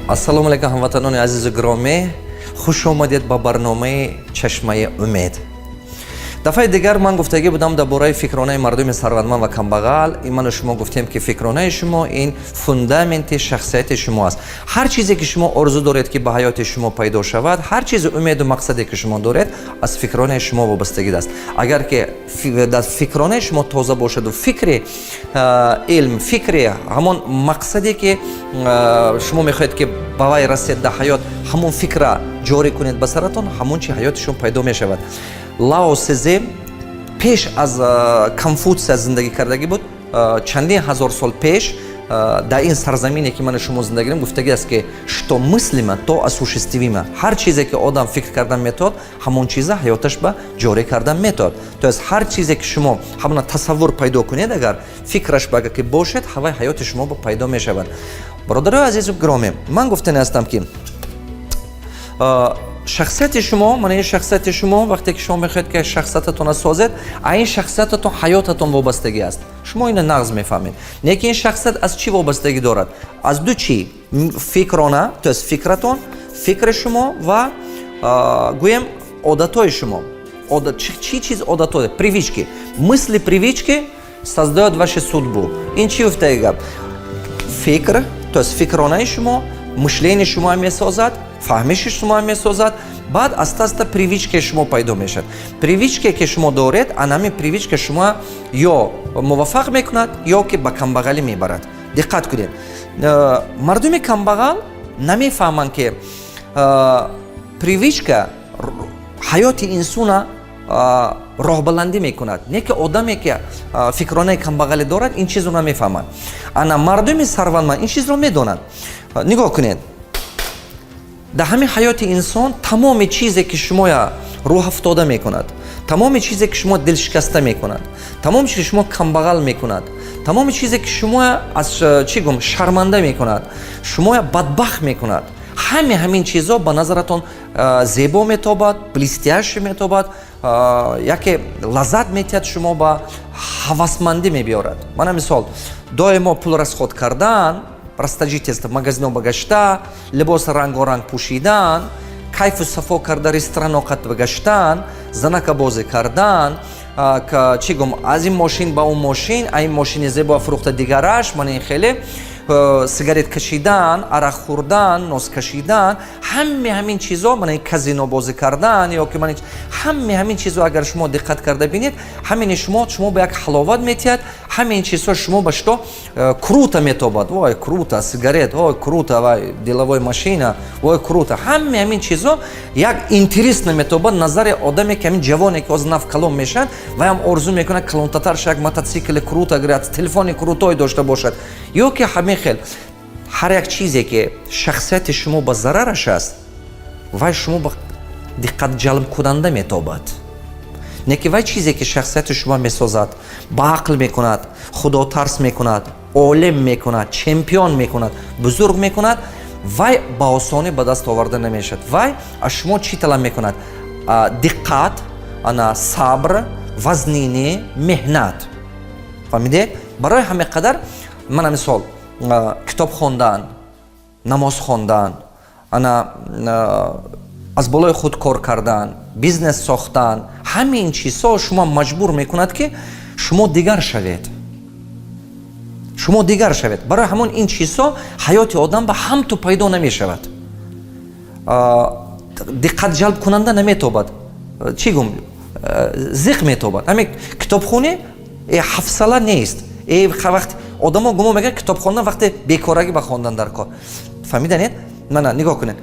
Ассалому алайкум, ҳамватанони азизу гиромӣ! Хуш омадед ба барномаи «Чашмаи умед». Дафъаи дигар ман гуфтагӣ будам дар бораи фикронаи мардуми сарватманд ва камбағал. Ману шумо гуфтем, ки фикронаи шумо ин фундаменти шахсияти шумо аст. Ҳар чизе, ки шумо орзу доред, ки ба ҳаёти шумо пайдо шавад, ҳар чизи умеду мақсаде, ки шумо доред, аз фикронаи шумо вобастагӣ аст. Агар ки дар фикронаи шумо тоза бошаду фикри илм, фикри ҳамон мақсаде, ки шумо мехоҳед, ки ба вай расед дар ҳаёт, ҳамон фикра ҷорӣ кунед ба саратон, ҳамон чи ҳаёти шумо пайдо мешавад. Лао Цзи пеш аз Конфутсия зиндагӣ кардагӣ буд, чандин ҳазор сол пеш дар ин сарзамине, ки ману шумо зиндагӣ дорем. Гуфтагӣ аст, ки что мыслимо, то осуществимо. Ҳар чизе, ки одам фикр кардан метавад, ҳамон чиза ҳаёташ ба ҷорӣ кардан метавад. То есть ҳар чизе, ки шумо ҳамона тасаввур пайдо кунед, агар фикраш ба ки бошед, ҳавай ҳаёти шумо ба пайдо мешавад. Бародарои азизу гиромӣ, ман гуфтани ҳастам, ки шахсияти шумо, мана ин шахсияти шумо, вақте ки шумо мехоҳед, ки шахсиятатонро созед, а ин шахсиятатон ҳаётатон вобастагӣ аст. Шумо ина нағз мефаҳмед. Лекин ин шахсият аз чӣ вобастагӣ дорад? Аз ду чӣ: фикрона, то есть фикратон, фикри шумо ва, гӯем, одатҳои шумо. Чӣ чиз одатҳо? Привычки. Мысли, привычки создают вашу судьбу. Ин чӣ гуфтаи гап? Фикр, то есть фикронаи шумо, мышление шумо месозад, фаҳмиши шумо месозад. Баъд аста аста привычка и шумо пайдо мешавад. Привычка е, ки шумо доред, ана ҳамин привычка шумо ё муваффақ мекунад, ё ки ба камбағалӣ мебарад. Диққат кунед, мардуми камбағал намефаҳманд, ки привычка ҳаёти инсона роҳбаландӣ мекунад. Не ки одаме, ки фикронаи камбағалӣ дорад, ин чизро намефаҳмад. Ана мардуми сарватманд ин чизро медонанд. Нигоҳ кунед, дар ҳамин ҳаёти инсон тамоми чизе, ки шумоя рӯҳафтода мекунад, тамоми чизе, ки шумо дилшикаста мекунад, тамоми чизе, ки шумо камбағал мекунад, тамоми чизе, ки шумоя аз чӣ гум шарманда мекунад, шумоя бадбахт мекунад, ҳаме ҳамин чизҳо ба назаратон зебо метобад, блестящий метобад, яке лаззат метиҳад, шумо ба ҳавасмандӣ мебиёрад. Мана мисол, доимо пул расход кардан, расточительство, магазино ба гашта, либоси рангоранг пӯшидан, кайфу сафо карда, ресторано қат гаштан, занакабозӣ кардан, чӣ гум, аз ин мошин ба он мошин, а ин мошини зебо фурӯхта дигараш, мана ин хеле сигарет кашидан, арақ хӯрдан, нос кашидан, ҳаме ҳамин чизо, мана ин казино бозӣ кардан ё ки мана ҳаме ҳамин чизо, агар шумо диққат карда бинед, ҳамини шумо ба як ҳаловат метиҳад. Ҳамин чизҳо шумо ба что круто метобад. Вой, круто сигарет, ой, круто, вай деловой машина, вой, круто. Ҳаме ҳамин чизо як интересно метобад назари одаме, ки ҳамин ҷавоне, ки ҳозир нав калон мешавад, ваям орзу мекунад калонтатарш як мотоцикли круто гирад, телефони крутой дошта бошад ё ки ҳамин хел. Ҳар як чизе, ки шахсияти шумо ба зарараш аст, вай шумо ба диққатҷалбкунанда метобад. Не ки вай чизе, ки шахсияти шумо месозад, ба ақл мекунад, худотарс мекунад, олим мекунад, чемпион мекунад, бузург мекунад, вай ба осонӣ ба даст оварда намешавад. Вай аз шумо чӣ талаб мекунад? Диққат, ана сабр, вазнинӣ, меҳнат. Фаҳмидед? Барои ҳамин қадар, мана мисол, китоб хондан, намоз хондан, ана аз болои худ кор кардан, бизнес сохтан, ҳамин чизҳо шумо маҷбур мекунад, ки шумо дигар шавед, шумо дигар шавед. Барои ҳамон ин чизҳо ҳаёти одам ба ҳамту пайдо намешавад, диққатҷалбкунанда наметобад, чӣ гум, зиқ метобад. Ҳамин китобхонӣ ҳафсала нест. Вақт одамо гумон мекунад, китобхона вақте бекорагӣ ба хондан дар кор. Фаҳмиданед? Мана нигоҳ кунед,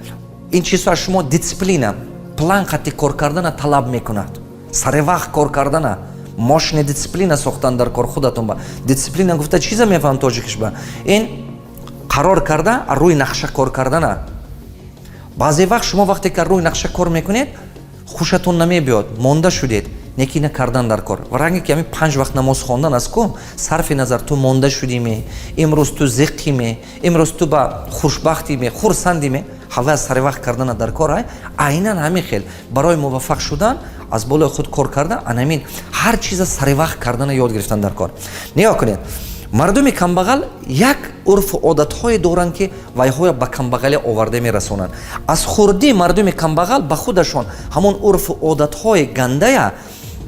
ин чизҳо аз шумо дисциплина, план қатъи кор кардана талаб мекунад, сари вақт кор кардана, мощный дисциплина сохтан дар кор худатон. Ба дисциплина гуфта чиза мефаҳам тоҷикиш ба? Ин қарор карда, рӯи нақша кор кардана. Баъзе вақт шумо вақте ки рӯи нақша кор мекунед, хушатон намебиёд, монда шудед, неки ина кардан дар кор. Ва ранге ки ҳамин панҷ вақт намоз хондан аст ку, сарфи назар ту монда шудиме, имрӯз ту зиққиме, имрӯз ту ба хушбахтиме, хурсандиме, ҳава сари вақт кардана дар кор. Ай айнан ҳамин хел барои муваффақ шудан аз болои худ кор кардан, анамин ҳар чиза сари вақт кардана ёд гирифтан дар кор. Нигоҳ кунед. Мардуми камбағал як урфу одатҳое доранд, ки вайҳоя ба камбағалӣ оварда мерасонанд. Аз хурдӣ мардуми камбағал ба худашон ҳамон урфу одатҳои гандая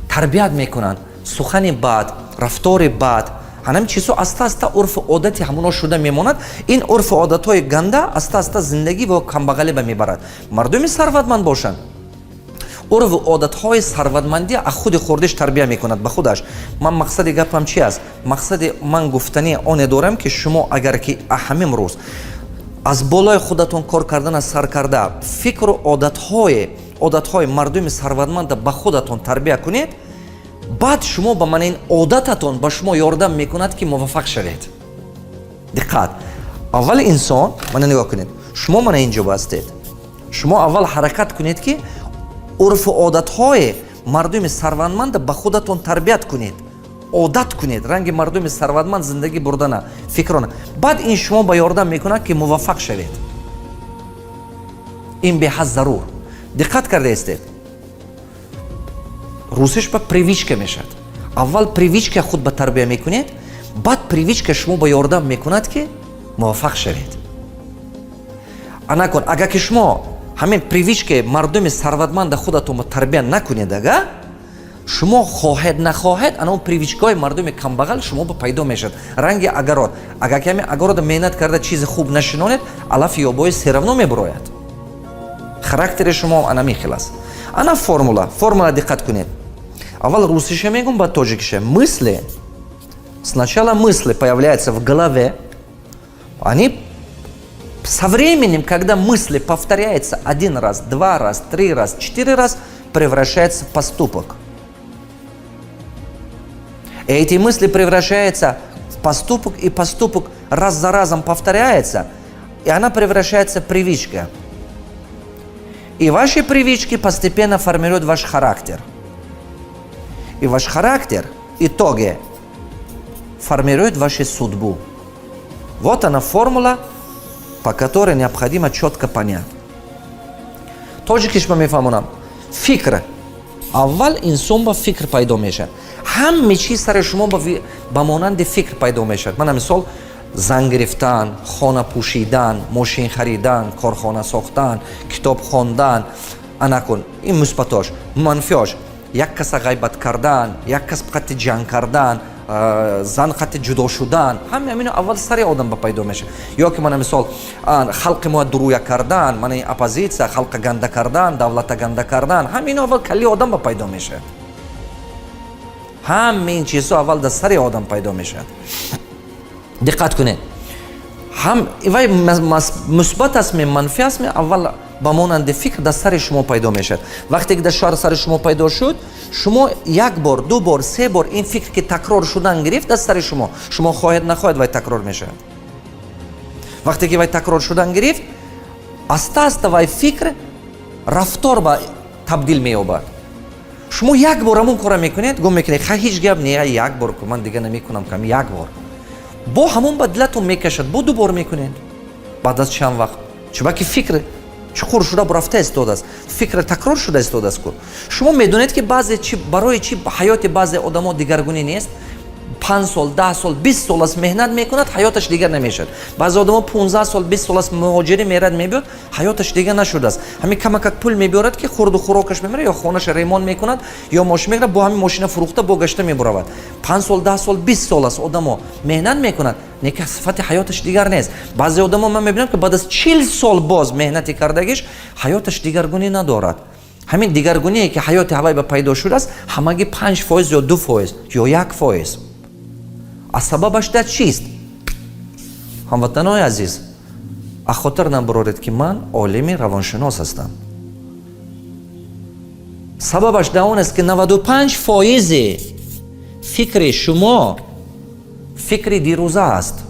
тарбият мекунанд: сухани бад, рафтори бад. Ҳамин чизҳо аста аста урфу одати ҳамоно шуда мемонад. Ин урфу одатҳои ганда аста аста зиндагӣ ва камбағалӣ ба мебарад. Мардуми сарватманд бошанд, урфу одатҳои сарватмандӣ аз худи хурдиш тарбия мекунад ба худаш. Ман мақсади гапам чи аст? Мақсади ман гуфтани оне дорам, ки шумо агар ки ҳамин рӯз аз болои худатон кор кардана сар карда, фикру одатҳои мардуми сарватманда ба худатон тарбия кунед, баъд шумо ба мана ин одататон ба шумо ёрдам мекунад, ки муваффақ шавед. Диққат! Аввал инсон, мана нигоҳ кунед, шумо мана ин ҷо ҳастед. Шумо аввал ҳаракат кунед, ки урфу одатҳои мардуми сарватманда ба худатон тарбият кунед, одат кунед ранги мардуми сарватманд зиндагӣ бурдана, фикрона. Баъд ин шумо ба ёрдам мекунад, ки муваффақ шавед. Ин беҳад зарур. Диққат кардаистед? Русиш ба привычка мешавад. Аввал привычка худ ба тарбия мекунед, баъд привычка шумо ба ёрдам мекунад, ки муваффақ шавед. Анакун, агар ки шумо ҳамин привычка и мардуми сарватманда худатонро тарбия накунед, ага шумо хоҳед нахоҳед, ана он привычка ҳои мардуми камбағал шумо ба пайдо мешавад. Ранги огород, агар ки ҳамин огород а меҳнат карда, чизи хуб нашинонед, алафи ёбои всё равно мебурояд. Характери шумо ана михел аст. Ана формула, формула, диққат кунед. Аввал русиша мегум, баъд тоҷикиша. Мысли, сначала мысли появляются в голове. Они со временем, когда мысли повторяются один раз, два раз, три раз, четыре раз, превращаются в поступок. И эти мысли превращаются в поступок, и поступок раз за разом повторяется, и она превращается в привычка. И ваши привычки постепенно формируют ваш характер. И ваш характер в итоге формирует вашу судьбу. Вот она, формула, по которой необходимо четко понять. Тоҷикиш ма мефаҳмонам. Фикр. Аввал инсон ба фикр пайдо мешавад. Ҳаме чиз сари шумо ба монанди фикр пайдо мешавад. Мана мисол: зан гирифтан, хона пӯшидан, мошин харидан, корхона сохтан, китоб хондан. Анакун, ин мусбатош. Манфиош: як каса ғайбат кардан, як кас қати ҷанг кардан, зан қати ҷудо шудан. Ҳаме ҳамино аввал сари одам ба пайдо мешавад. Ё ки мана мисол, халқи мо дуруя кардан, мана оппозитсия, халқа ганда кардан, давлата ганда кардан, ҳамино аввал калли одам ба пайдо мешавад. Ҳаме ин чизҳо аввал дар сари одам пайдо мешавад. Диққат кунед, ҳам вай мусбат аст ме, манфӣ аст ме, аввал ба монанди фикр дар сари шумо пайдо мешавад. Вақте ки дар шар сари шумо пайдо шуд, шумо як бор, ду бор, се бор ин фикр ки такрор шудан гирифт дар сари шумо, шумо хоҳед нахоҳед, вай такрор мешавад. Вақте ки вай такрор шудан гирифт, аста аста вай фикр рафтор ба табдил меёбад. Шумо як бор ҳамон кора мекунед, гум мекунед: ха, ҳеҷ гап не, як бор ман дига намекунам. Кам як бор бо ҳамон ба дилатон мекашад, бо ду бор мекунед. Баъд аз чанд вақт, чунки фикр чуқур шуда рафта истодааст, фикр такрор шуда истодааст ку. Шумо медонед, ки баъзе чи барои чи ҳаёти баъзе одамо дигаргунӣ нест? 5 сол, 10 сол, 20 сол аст меҳнат мекунад, ҳаёташ дигар намешавад. Баъзе одамо 15 сол, 20 сол аст муҳоҷирӣ мерад, мебиёд, ҳаёташ дигар нашудааст. Ҳамин камакак пул мебиёрад, ки хурду хӯрокаш мемирад, ё хонаша ремонт мекунад, ё мошин мегирад, бо ҳамин мошина фурӯхта, бо гашта мебуравад. 5 сол, 10 сол, 20 сол аст одамо меҳнат мекунад, неки сифати ҳаёташ дигар нест. Баъзе одамо ман мебинам, ки баъд аз 40 сол боз меҳнати кардагиш ҳаёташ дигаргунӣ надорад. Ҳамин дигаргуние, ки ҳаёти ҳавай ба пайдо шудааст, ҳамагӣ 5% ё 2% ё 1%. А сабабаш дар чист? Ҳамватанои азиз, аз хотир набароред, ки ман олими равоншинос ҳастам. Сабабаш дар он аст, ки 95 фоизи фикри шумо фикри дирӯза аст.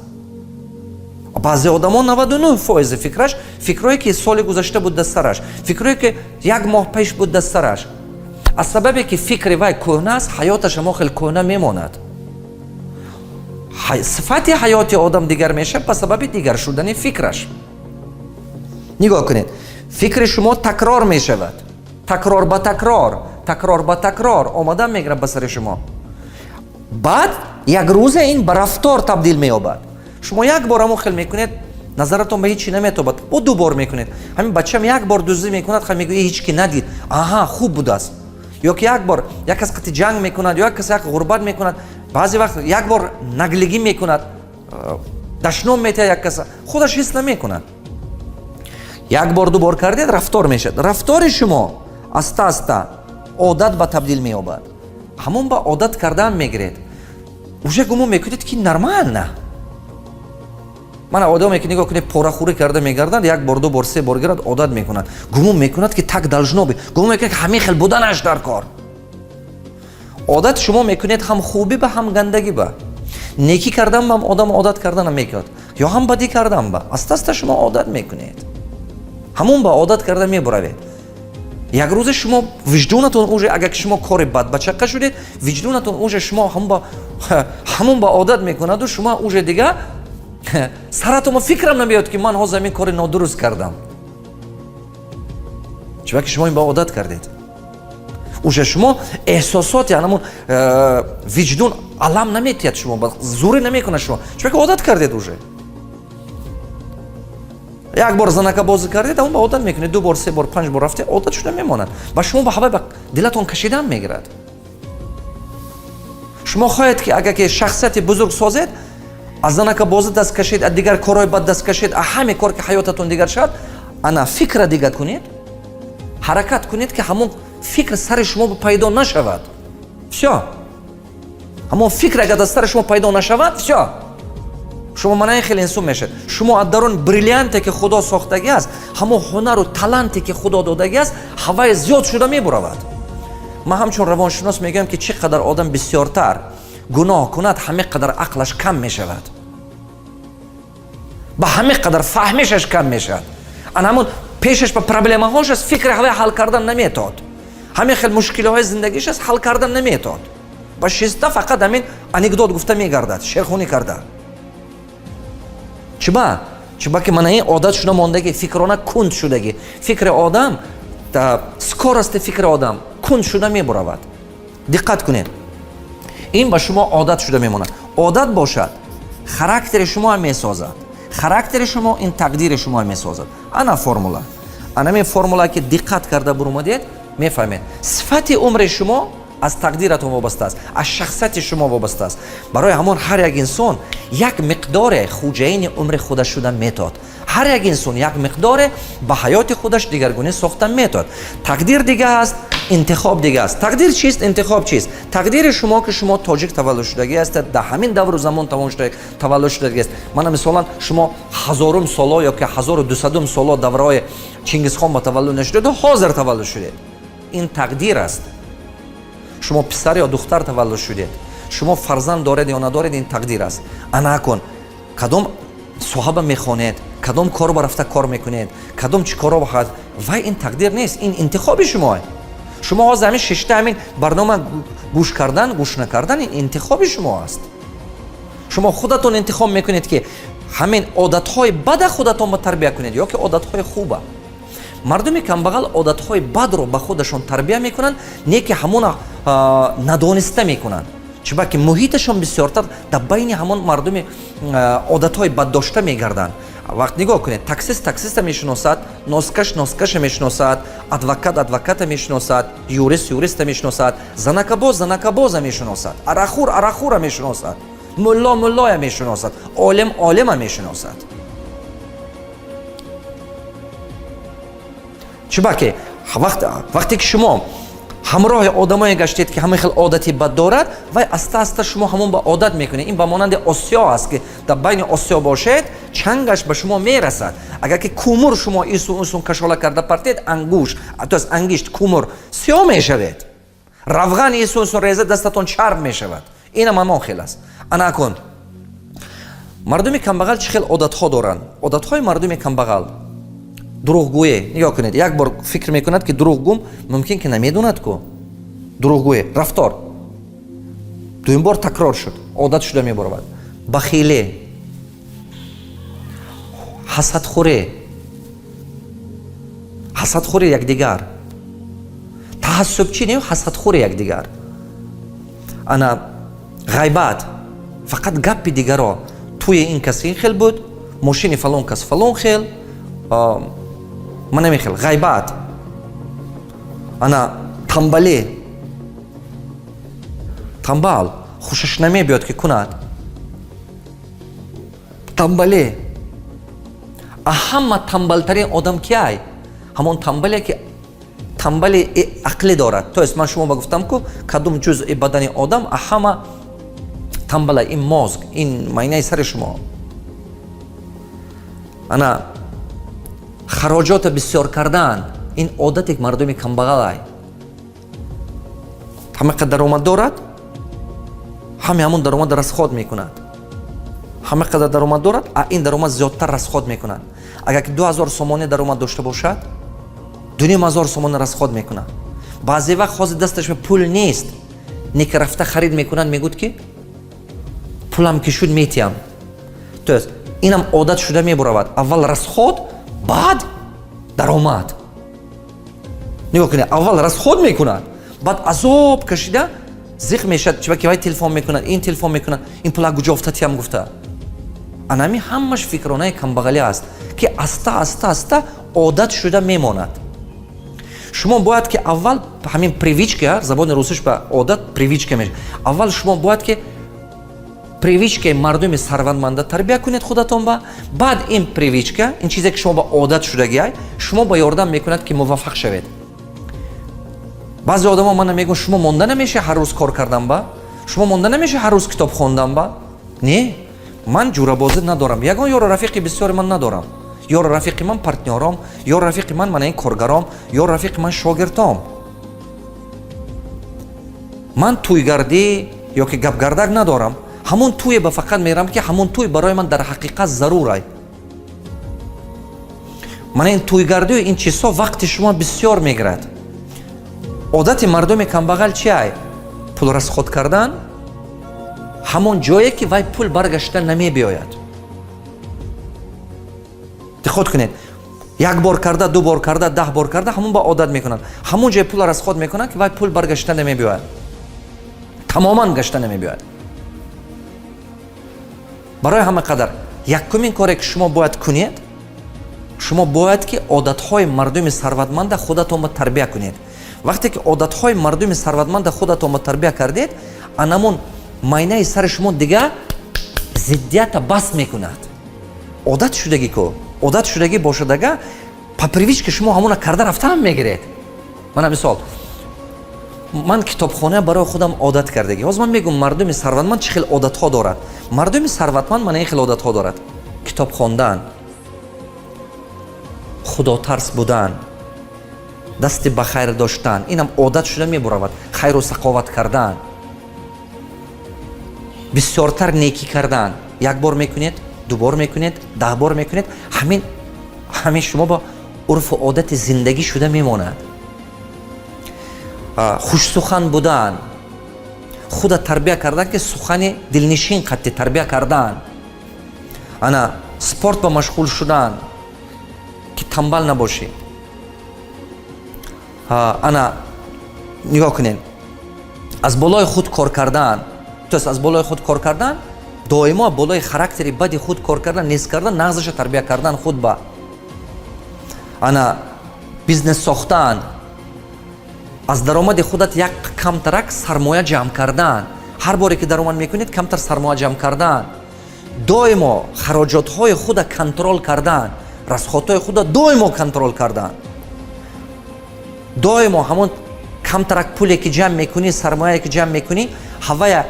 Баъзе одамо 99 фоизи фикраш фикрое, ки соли гузашта буд дар сараш, фикрое, ки як моҳ пеш буд дар сараш. Аз сабабе ки фикри вай кӯҳна аст, ҳаёташ ҳамо хел кӯҳна мемонад. Сифати ҳаёти одам дигар мешавад ба сабаби дигар шудани фикраш. Нигоҳ кунед, фикри шумо такрор мешавад, такрор ба такрор, такрор ба такрор омадан мегирад ба сари шумо. Баъд Як рӯза ин ба рафтор табдил меёбад. Шумо як бор ҳамон хел мекунед, назаратон ба ҳеҷ чи наметобад. Бо ду бор мекунед. Ҳамин бачам як бор дуздӣ мекунад, ха, мегӯяд, ҳеҷ ки надид, аҳа, хуб будааст. Ё ки як бор як кас қати ҷанг мекунад, ё як кас як ғурбат мекунад, баъзе вақт як бор наглигӣ мекунад, дашном метиҳад як каса, худаш ҳис намекунад. Як бор, ду бор кардед, рафтор мешавад. Рафтори шумо аста аста одат ба табдил меёбад. Ҳамон ба одат кардан мегиред, уже гумон мекунед, ки нормально. Мана одаме ки, нигоҳ кунед, порахӯрӣ карда мегарданд, як бор, ду бор, се бор гирад, одат мекунад, гумон мекунад, ки так должно быть, гумон мекунад, ки ҳамин хел буданаш дар кор. Одат шумо мекунед ҳам хубӣ ба, ҳам гандагӣ ба. Некӣ кардан ба одам одат карданам мекунад ё ҳам бадӣ кардан ба. Аста аста шумо одат мекунед, ҳамон ба одат карда мебуравед. Як рӯзе шумо виҷдонатон уже, агар ки шумо кори бад бачаққа шудед, виҷдонатон уже шумо ҳамон ба одат мекунаду шумо уже дига саратома фикрам намеёд, ки ман ҳозир ҳамин кори нодуруст кардам. Чунки шумо ин ба одат кардед, уже шумо эҳсосоти анамун виҷдон алам наметиҳад, шумо зӯрӣ намекунад шумо, чунки одат кардед. Уже як бор занака бозӣ кардед, ҳамон ба одат мекунед. Ду бор, се бор, панҷ бор рафте, одат шуда мемонад. Ба шумо ба ҳавай ба дилатон кашидан мегирад. Шумо хоҳед, ки агар ки шахсияти бузург созед, аз занакабозӣ даст кашед, аз дигар корҳои бад даст кашед, аз ҳаме кор, ки ҳаётатон дигар шавад, ана фикра дигар кунед, ҳаракат кунед, ки ҳамон фикр сари шумо пайдо нашавад. Всё, ҳамон фикр агар дар сари шумо пайдо нашавад, всё, шумо мана ин хеле инсон мешавед. Шумо аз дарун бриллианте, ки Худо сохтагӣ аст, ҳамон ҳунару таланте, ки Худо додагӣ аст, ҳаваи зиёд шуда мебуравад. Ман ҳамчун равоншинос мегӯям, ки чӣ қадар одам бисёртар гуноҳ кунад, ҳаме қадар ақлаш кам мешавад, ба ҳаме қадар фаҳмишаш кам мешавад. Ана ҳамон пешаш ба проблемаҳош аст, фикри ҳаваи ҳал кардан наметод, ҳамин хел мушкилиҳои зиндагиш аст, ҳал кардан наметод, ба шиста фақат ҳамин анекдот гуфта мегардад, шерхунӣ карда. Чиба? Чиба ки мана ин одат шуда мондагӣ, фикрона кунд шудагӣ. Фикри одам, скорости фикри одам кунд шуда мебуравад. Диққат кунед, ин ба шумо одат шуда мемонад. Одат бошад, характери шумо месозад. Характери шумо ин тақдири шумо месозад. Ана формула, анамин формула, ки диққат карда бурумадед, мефаҳмед, сифати умри шумо аз тақдиратон вобаста аст, аз шахсияти шумо вобаста аст. Барои ҳамон ҳар як инсон як миқдоре хуҷаини умри худаш шуда метавад. Ҳар як инсон як миқдоре ба ҳаёти худаш дигаргунӣ сохта метавад. Тақдир дига аст, интихоб дига аст. Тақдир чист, интихоб чист? Тақдири шумо, ки шумо тоҷик таваллуд шудагӣ ҳастед, дар ҳамин давру замон таваллуд шудагӣ аст. Мана, мисолан, шумо ҳазорум соло ё ки 1200-ум соло давраҳои Чингизхон ба таваллуд нашудеду ҳозир таваллуд шудед, ин тақдир аст. Шумо писар ё духтар таваллуд шудед, шумо фарзанд доред ё надоред, ин тақдир аст. Ана акун кадом соҳаба мехонед, кадом корба рафта кор мекунед, кадом чӣ коро бахад, вай ин тақдир нест, ин интихоби шумо. Шумо ҳозир ҳамин шишта ҳамин барнома гӯш кардан, гӯш накардан, ин интихоби шумо аст. Шумо худатон интихоб мекунед, ки ҳамин одатҳои бада худатон ба тарбия кунед ё ки одатҳои хуба. Мардуми камбағал одатҳои бадро ба худашон тарбия мекунанд, не ки ҳамона надониста мекунанд, чунки муҳиташон бисёртар дар байни ҳамон мардуми одатҳои баддошта мегарданд. Вақт нигоҳ кунед: таксист таксиста мешиносад, носкаш носкаша мешиносад, адвокат адвоката мешиносад, юрист юриста мешиносад, занакабоз занакабоза мешиносад, арақхӯр арақхӯра мешиносад, мулло муллоя мешиносад, олим олима мешиносад. Чуба ки вақте ки шумо ҳамроҳи одамое гаштед, ки ҳамин хел одати бад дорад, вай аста аста шумо ҳамон ба одат мекунед. Ин ба монанди осиё аст, ки дар байни осиё бошед, чангаш ба шумо мерасад. Агар ки кумур шумо исун усун кашола карда партед, ангуш, то есть ангишт, кумур сиё мешавед, равған исун усун реза, дастатон чарб мешавад. Инам ҳамон хел аст. Ана акун мардуми камбағал чӣ хел одатҳо доранд? Одатҳои мардуми камбағал: дурӯғгӯе. Нигоҳ кунед, як бор фикр мекунад, ки дурӯғгум мумкин ки намедонад ку. Дурӯғгӯе рафтор дуюм бор такрор шуд, одат шуда мебаровад. Бахиле, ҳасадхӯре, ҳасадхӯри якдигар, таассубчӣ не, ҳасадхӯри якдигар, ана ғайбат. Фақат гапи дигаро: туи ин кас ин хел буд, мошини фалон кас фалон хел, ман намехел, ғайбат, ана тамбале, тамбал, хушаш намебиёд, ки кунад, тамбале. А ҳама тамбалтарин одам киай? Ҳамон тамбале, ки тамбали ақлӣ дорад. То есть ман шумо ба гуфтам ку, кадом ҷузъи бадани одам ҳама тамбала? Ин мозг, ин майнаи сари шумо. Ана хароҷота бисёр кардан, ин одате мардуми камбағалай. Ҳама қадар даромад дорад, ҳаме ҳамон даромад расход мекунад. Ҳама қадар даромад дорад, а ин даромад зиёдтар расход мекунад. Агар ки 2000 сомонӣ даромад дошта бошад, 2500 сомонӣ расход мекунад. Баъзе вақт ҳозир дасташ пул нест, неки рафта харид мекунад, мегӯд, ки пулам ки шуд, метиҳам. То есть инам одат шуда мебуравад: аввал расход, баъд даромад. Нигоҳ кунед, аввал расход мекунад, баъд азоб кашида зиқ мешавад, чиба ки вай телефон мекунад, ин телефон мекунад, ин пула куҷо уфтатиам гуфта. Анами ҳамаш фикронаи камбағалӣ аст, ки аста аста аста одат шуда мемонад. Шумо бояд ки аввал ҳамин привычка, забони русиш ба одат привычка мешавад, аввал шумо бояд ки привычкаи мардуми сарватманда тарбия кунед худатон ба. Баъд ин привычка, ин чизе, ки шумо ба одат шудагиай, шумо ба ёрдам мекунад, ки муваффақ шавед. Баъзе одамо мана мегӯн: «Шумо монда намеша ҳар рӯз кор кардан ба? Шумо монда намеша ҳар рӯз китоб хондан ба?» Не, ман ҷурабозӣ надорам, ягон ёру рафиқи бисёри ман надорам. Ёру рафиқи ман партнёром, ёру рафиқи ман мана ин коргаром, ёру рафиқи ман шогирдом. Ман тӯйгардӣ ё ки гапгардак надорам. Ҳамон тӯе ба фақат мерам, ки ҳамон тӯй барои ман дар ҳақиқат зарурай. Мана ин тӯйгардию ин чизҳо вақти шумо бисёр мегирад. Одати мардуми камбағал чи ай? Пул расход кардан ҳамон ҷое, ки вай пул баргашта намебиёяд. Диққат кунед: як бор карда, ду бор карда, 10 бор карда, ҳамон ба одат мекунад. Ҳамон ҷое пула расход мекунад, ки вай пул баргашта намебиёяд, тамоман гашта намебиёяд. Барои ҳама қадар якумин коре, ки шумо бояд кунед, шумо бояд ки одатҳои мардуми сарватманда худатонба тарбия кунед. Вақте ки одатҳои мардуми сарватманда худатонба тарбия кардед, анамон майнаи сари шумо дига зиддията бас мекунад. Одат шудагӣ ку, одат шудагӣ бошадага, по привычке шумо ҳамона карда рафтаам мегиред. Мана мисол, ман китобхона барои худам одат кардагӣ. Ҳозир ман мегӯм, мардуми сарватманд чӣ хел одатҳо дорад. Мардуми сарватманд мана ин хел одатҳо дорад: китоб хондан, худотарс будан, дасти ба хайр доштан, инам одат шуда мебуравад, хайру сақоват кардан, бисёртар некӣ кардан. Як бор мекунед, ду бор мекунед, 10 бор мекунед, ҳамин шумо ба урфу одати зиндагӣ шуда мемонад. Хушсухан будан, худа тарбия кардан, ки сухани дилнишин қатти тарбия кардан, ана спорт ба машғул шудан, ки тамбал набошӣ. Ана нигоҳ кунед, аз болои худ кор кардан, то есть аз болои худ кор кардан, доимо болои характери бади худ кор кардан, нест кардан, нағзаша тарбия кардан худ ба. Ана бизнес сохтан, аз даромади худат як камтарак сармоя ҷамъ кардан, ҳар боре ки даромад мекунед, камтар сармоя ҷамъ кардан, доимо хароҷотҳои худа контроль кардан, расходҳои худа доимо контроль кардан, доимо ҳамон камтарак пуле, ки ҷамъ мекунӣ, сармояе, ки ҷамъ мекунӣ, ҳавая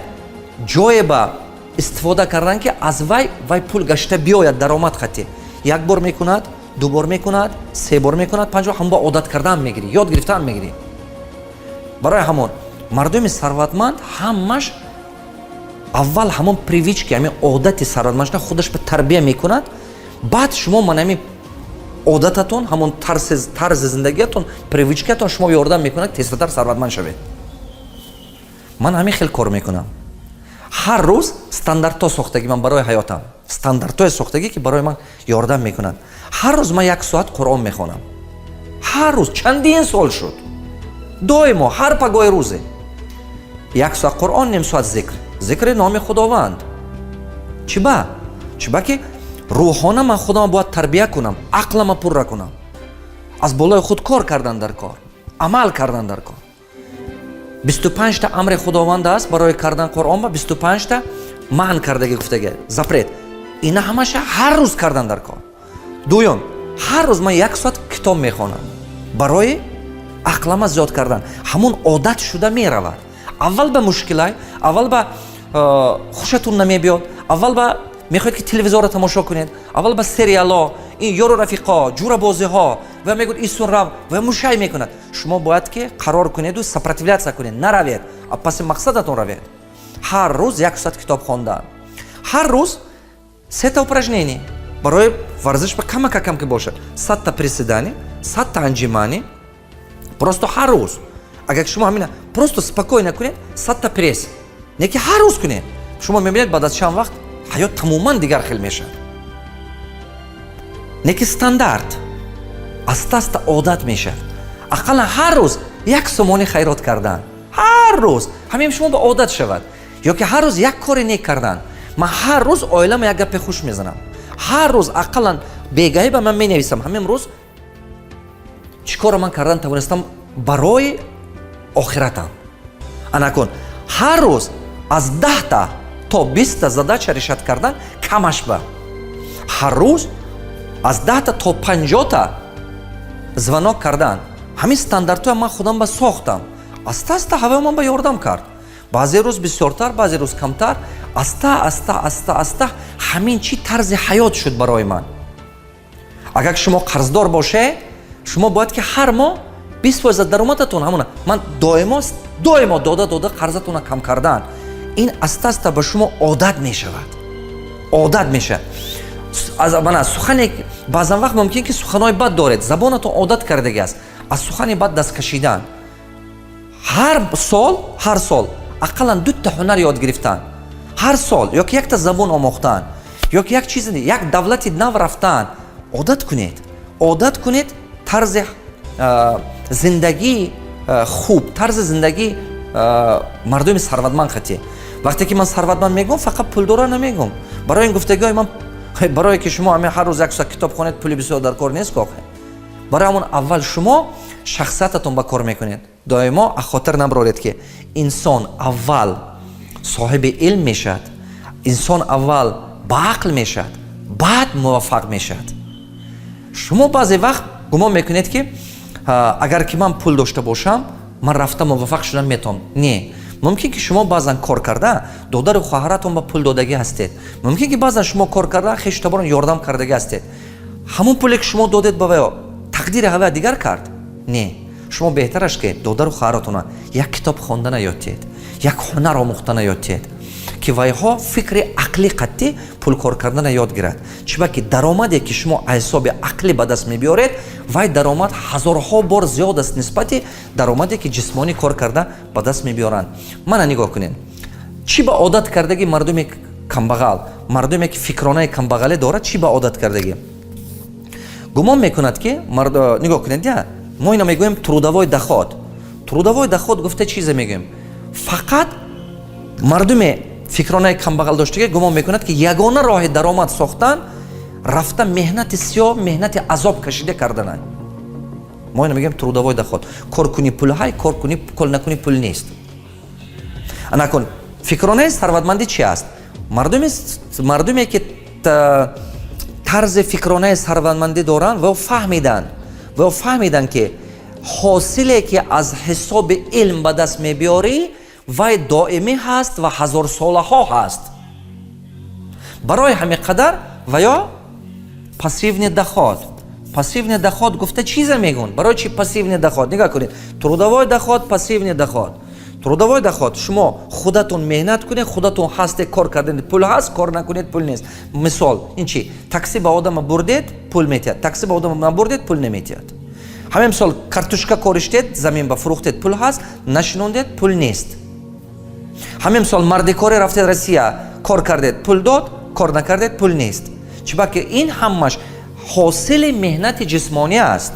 ҷое ба истифода кардан, ки аз вай пул гашта биёяд даромад хати. Як бор мекунад, ду бор мекунад, се бор мекунад, панҷ бор, ҳамон ба одат кардан мегирӣ, ёд гирифтан мегирӣ. Барои ҳамон мардуми сарватманд ҳамаш аввал ҳамон привычки, ҳамин одати сарватмандшуда худаш ба тарбия мекунад. Баъд шумо ман ҳамин одататон, ҳамон тарзи зиндагиятон, привычкаатон шумо ёрдам мекунад тезтар сарватманд шавед. Ман ҳамин хел кор мекунам. Ҳар рӯз стандартҳо сохтагӣ ман барои ҳаётам, стандартҳое сохтагӣ, ки барои ман ёрдам мекунад. Ҳар рӯз ман як соат Қуръон мехонам, ҳар рӯз, чандин сол шуд, доимо ҳар пагоҳи рӯзе як соат Қуръон, ним соат зикр, зикри номи Худованд. Чиба? Чиба ки рӯҳона ман худама бояд тарбия кунам, ақлама пурра кунам, аз болои худ кор кардан дар кор, амал кардан дар кор. 25-та амри Худованд аст барои кардан Қуръон ба 25-та манъ кардаги, гуфтаги, запрет. Ина ҳамаша ҳар рӯз кардан дар кор. Дуюм, ҳар рӯз ман як соат китоб мехонам барои ақлама зиёд кардан. Ҳамон одат шуда меравад. Аввал ба мушкилай, аввал ба хушатун намебиёд, аввал ба мехоҳед, ки телевизорро тамошо кунед, аввал ба сериало, ин ёру рафиқо, ҷурабозиҳо ва мегӯяд, исун рав ва мушай мекунад. Шумо бояд ки қарор кунеду сопротивляться кунед, наравед, а паси мақсадатон равед. Ҳар рӯз як соат китоб хондан, ҳар рӯз сета упражнение барои варзиш, ба камака кам ки бошад, 100-та приседание, 100-та отжимание. Просто ҳар рӯз агар шумо ҳамина просто спокойно кунед, 100-та пресс, не ки ҳар рӯз кунед, шумо мебинед, баъд аз чанд вақт ҳаёт тамоман дигар хел мешавад. Не ки стандарт, аста аста одат мешавад. Ақаллан ҳар рӯз 1 сомонӣ хайрот кардан, ҳар рӯз ҳамин шумо ба одат шавад, ё ки ҳар рӯз як кори нек кардан. Ман ҳар рӯз оилама як гапи хуш мезанам. Ҳар рӯз ақаллан бегаҳӣ ба ман менависам, ҳамин рӯз чӣ корро ман кардан тавонистам барои охиратам. Анакун, ҳар рӯз аз 10-та то 20-та задача решать кардан, камаш ба ҳар рӯз аз 10-та то 50-та звонок кардан. Ҳамин стандартҳоя ман худам ба сохтам. Аста аста ҳавои ман ба ёрдам кард. Баъзе рӯз бисёртар, баъзе рӯз камтар. Аста аста, аста аста ҳамин чӣ тарзи ҳаёт шуд барои ман. Агар шумо қарздор бошед, шумо бояд ки ҳар моҳ 20% аз даромадатон, ҳамона ман доимо доимо дода дода қарзатонро кам кардан. Ин аста аста ба шумо одат мешавад, одат мешавад. Мана сухане, баъзан вақт мумкин ки суханҳои бад доред, забонатон одат кардаги аст, аз сухани бад даст кашидан. Ҳар сол, ҳар сол ақаллан дута ҳунар ёд гирифтан, ҳар сол ё ки якта забон омӯхтан, ё ки як чиз, як давлати нав рафтан. Одат кунед, одат кунед тарзи зиндагии хуб, тарзи зиндагии мардуми сарватманд хатӣ. Вақте ки ман сарватманд мегӯм, фақат пулдора намегӯм. Барои ин гуфтагиҳои ман, барое ки шумо ҳамин ҳар рӯз як соат китоб хонед, пули бисёр дар кор нест коҳе. Барои ҳамон аввал шумо шахсиятатон ба кор мекунед. Доимо аз хотир набароред, ки инсон аввал соҳиби илм мешавад, инсон аввал ба ақл мешавад, баъд муваффақ мешавад. Шумо баъзе вақт гумон мекунед, ки агар ки ман пул дошта бошам, ман рафта муваффақ шудан метавонам. Не, мумкин ки шумо баъзан кор карда додару хоҳаратон ба пул додагӣ ҳастед, мумкин ки баъзан шумо кор карда хешу ёрдам кардагӣ ҳастед. Ҳамон пуле ки шумо додед ба ваё, тақдири ҳавая дигар кард? Не. Шумо беҳтараш ки додару хоҳаратона як китоб хондана ёд диҳед, як ҳунар омӯхтана ёд диҳед, ки вайҳо фикри ақлӣ қаттӣ пул кор кардана ёд гирад. Чиба ки даромаде ки шумо аз ҳисоби ақлӣ ба даст мебиёред, вай даромад ҳазорҳо бор зиёд аст нисбати даромаде ки ҷисмонӣ кор карда ба даст мебиёранд. Мана нигоҳ кунед, чӣ ба одат кардагӣ мардуми камбағал, мардуме ки фикронаи камбағале дорад, чӣ ба одат кардагӣ? Гумон мекунад, ки, нигоҳ кунед, я мо ина мегӯем трудовой доход. Трудовой доход гуфта чизе мегӯем? Фақат мардуме фикронаи камбағал доштага гумон мекунад, ки ягона роҳи даромад сохтан рафта меҳнати сиёҳ, меҳнати азоб кашида карданай. Мо ина мегӯем трудовой доход: кор кунӣ, пул ҳай, кор кунӣ, кор накунӣ, пул нест. Анакун, фикронаи сарватмандӣ чи аст? Мардуме ки тарзи фикронаи сарватмандӣ доранд, ва фаҳмиданд, ки ҳосиле ки аз ҳисоби илм ба даст мебиёрӣ, вай доимӣ ҳаст ва ҳазорсолаҳо ҳаст. Барои ҳамин қадар ва ё пассивный доход. Пассивный доход гуфта чизе мегӯн? Барои чи пассивный доход? Нигоҳ кунед: трудовой доход, пассивный доход. Трудовой доход: шумо худатон меҳнат кунед, худатон ҳасте, кор кардед, пул ҳаст, кор накунед, пул нест. Мисол ин чи? Такси ба одама бурдед, пул метиҳад, такси ба одама набурдед, пул наметиҳад. Ҳамин мисол, картошка кориштед, замин ба фурӯхтед, пул ҳаст, нашинондед, пул нест. Ҳамин мисол, мардикоре рафтед Россия, кор кардед, пул дод, кор накардед, пул нест. Чибаки ин ҳамаш ҳосили меҳнати ҷисмонӣ аст.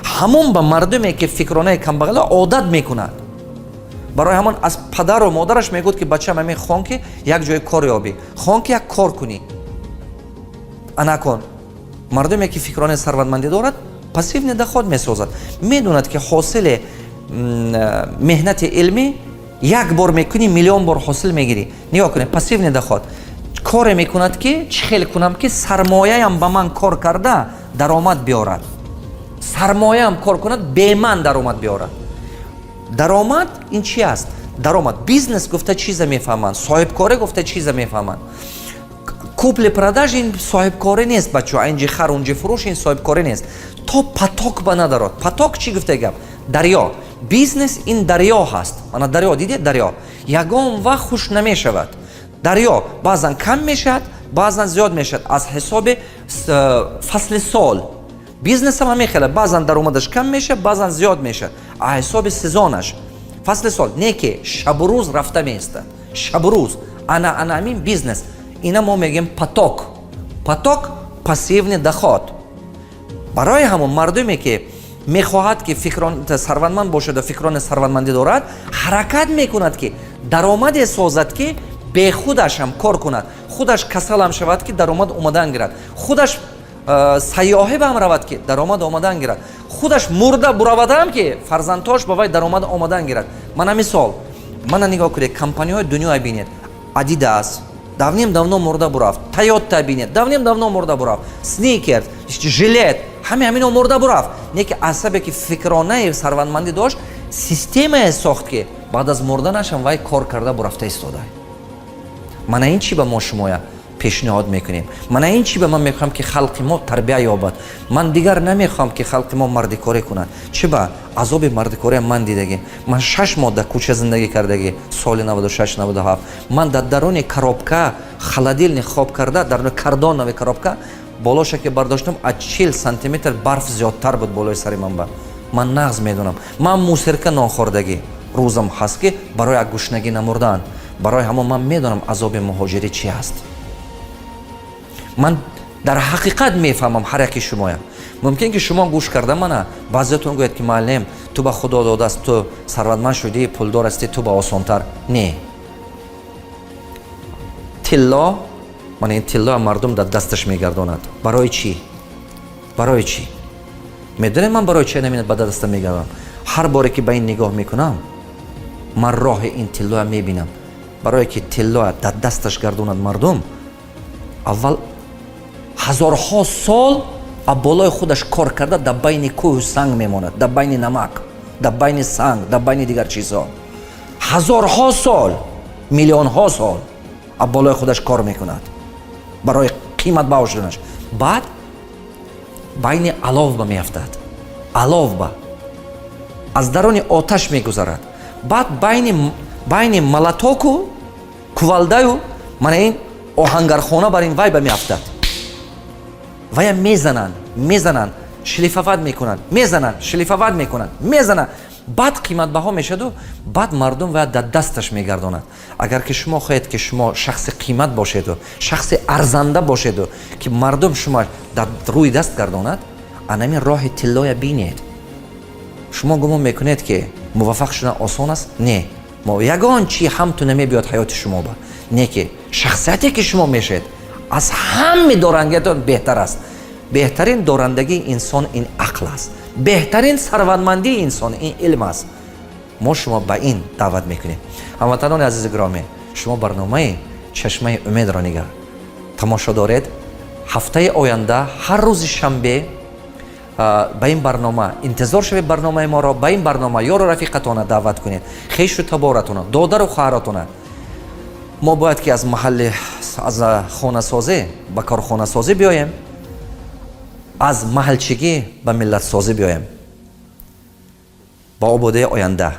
Ҳамон ба мардуме ки фикронаи камбағала одат мекунад. Барои ҳамон аз падару модараш мегӯяд, ки бачам, ҳамин хон, ки як ҷое кор ёбӣ, хон, ки як кор кунӣ. Анакон мардуме, ки фикрони сарватмандӣ дорад, пассивный доход месозад, медонад, ки ҳосили меҳнати илмӣ як бор мекунӣ, миллион бор ҳосил мегирӣ. Нигоҳ кунед, пассивный доход коре мекунад, ки чӣ хел кунам, ки сармояям ба ман кор карда даромад биёрад, сармояам кор кунад, беман даромад биёрад. Даромад ин чи аст? Даромад, бизнес гуфта чиза мефаҳманд, соҳибкорӣ гуфта чиза мефаҳманд. Купли-продажа ин соҳибкорӣ нест, бачаҳо. Инҷи хар, унҷи фурӯш, ин соҳибкорӣ нест, то поток ба надарод. Поток чӣ гуфта гап? Дарё. Бизнес ин дарё ҳаст. Мана дарё дидед? Дарё ягон вақт хуш намешавад. Дарё баъзан кам мешавад, баъзан зиёд мешавад, аз ҳисоби фасли сол. Бизнесам ҳамин хела: баъзан даромадаш кам мешавад, баъзан зиёд мешавад, аз ҳисоби сезонаш, фасли сол. Не ки шабу рӯз рафта меистад, шабу рӯз. Ана ҳамин бизнес, ина мо мегӯем поток. Поток, пассивный доход. Барои ҳамон мардуме, ки мехоҳад, ки фикрон сарватманд бошад ва фикрони сарватмандӣ дорад, ҳаракат мекунад, ки даромаде созад, ки бехудашам кор кунад, худаш касалам шавад, ки даромад омадан гирад, худаш сайёҳӣ ба ҳам равад, ки даромад омадан гирад, худаш мурда буравадам, ки фарзандҳош ба вай даромад омадан гирад. Мана мисол, мана нигоҳ кунед, компанияҳои дунёя бинед. Адидас давным-давно мурда бурафт, Тойота бинед, давным-давно мурда бурафт, Сникерс, Жилет, ҳаме ҳамино мурда бурафт. Не ки асабе, ки фикронаи сарватмандӣ дошт, системае сохт, ки баъд аз мурданашам вай кор карда бурафта истода. Мана ин чӣ ба мо шумоя пешниҳод мекунем. Мана ин чӣ ба ман мехоҳам, ки халқи мо тарбия ёбад. Ман дигар намехоҳам, ки халқи мо мардикорӣ кунад. Чӣ ба азоби мардикориам ман дидагӣ. Ман 6 моҳ дар кӯча зиндагӣ кардагӣ, соли 96, 97. Ман дар даруни коробка, холодильник хоб карда, дар картоновый коробка. Болоша ки бардоштам, аз 40 сантиметр барф зиёдтар буд болои сари ман. Ба ман нағз медонам. Ман мусорка нон хӯрдагӣ рӯзам ҳаст, ки барои аз гушнагӣ намурдаанд. Барои ҳамон ман медонам, азоби муҳоҷирӣ чӣ ҳаст. Ман дар ҳақиқат мефаҳмам ҳар яки шумоям. Мумкин ки шумо гӯш карда мана баъзеатон гӯяд, ки муаллим, ту ба Худо додааст, ту сарватманд шудӣ, пулдор ҳастӣ, ту ба осонтар. Не, тилло, мана ин тилло мардум дар дасташ мегардонад. Барои чӣ? Барои чӣ? Медонед, ман барои чӣ наминад ба даста мегардонам? Ҳар боре ки ба ин нигоҳ мекунам, ман роҳи ин тиллоя мебинам. Барое ки тиллоя дар дасташ гардонад мардум, аввал ҳазорҳо сол а болои худаш кор карда, дар байни кӯҳу санг мемонад, дар байни намак, дар байни санг, дар байни дигар чизҳо. Ҳазорҳо сол, миллионҳо сол а болои худаш кор мекунад барои қиматбаҳо шуданаш. Баъд байни алов ба меафтад, алов ба аз дарони оташ мегузарад, баъд байни молотоку кувалдаю мана ин оҳангархона бар ин вай ба меафтад. Вая мезананд, мезананд, шлифовать мекунанд, мезананд, шлифовать мекунанд, мезананд, баъд қиматбаҳо мешаду баъд мардум вая дар дасташ мегардонад. Агар ки шумо хоҳед, ки шумо шахси қимат бошеду, шахси арзанда бошеду, ки мардум шумо дар рӯи даст гардонад, анамин роҳи тиллоя бинед. Шумо гумон мекунед, ки муваффақ шудан осон аст? Не, ягон чи ҳамту намебиёд ҳаёти шумо ба. Не ки шахсияте, ки шумо мешавед, аз ҳами дорангиятон беҳтар аст. Беҳтарин дорандагии инсон ин ақл аст, беҳтарин сарватмандии инсон ин илм аст. Мо шумо ба ин даъват мекунем. Ҳамватанони азизи гиромӣ, шумо барномаи «Чашмаи умедро» нигар тамошо доред. Ҳафтаи оянда ҳар рӯзи шанбе ба ин барнома интизор шавед. Барномаи моро, ба ин барнома ёру рафиқатона даъват кунед, хешу таборатона, додару хоҳаратона. Мо бояд ки аз маҳалли аз хонасозӣ ба корхонасозӣ биёем, аз маҳалчигӣ ба миллатсозӣ биёем, ба ободии оянда.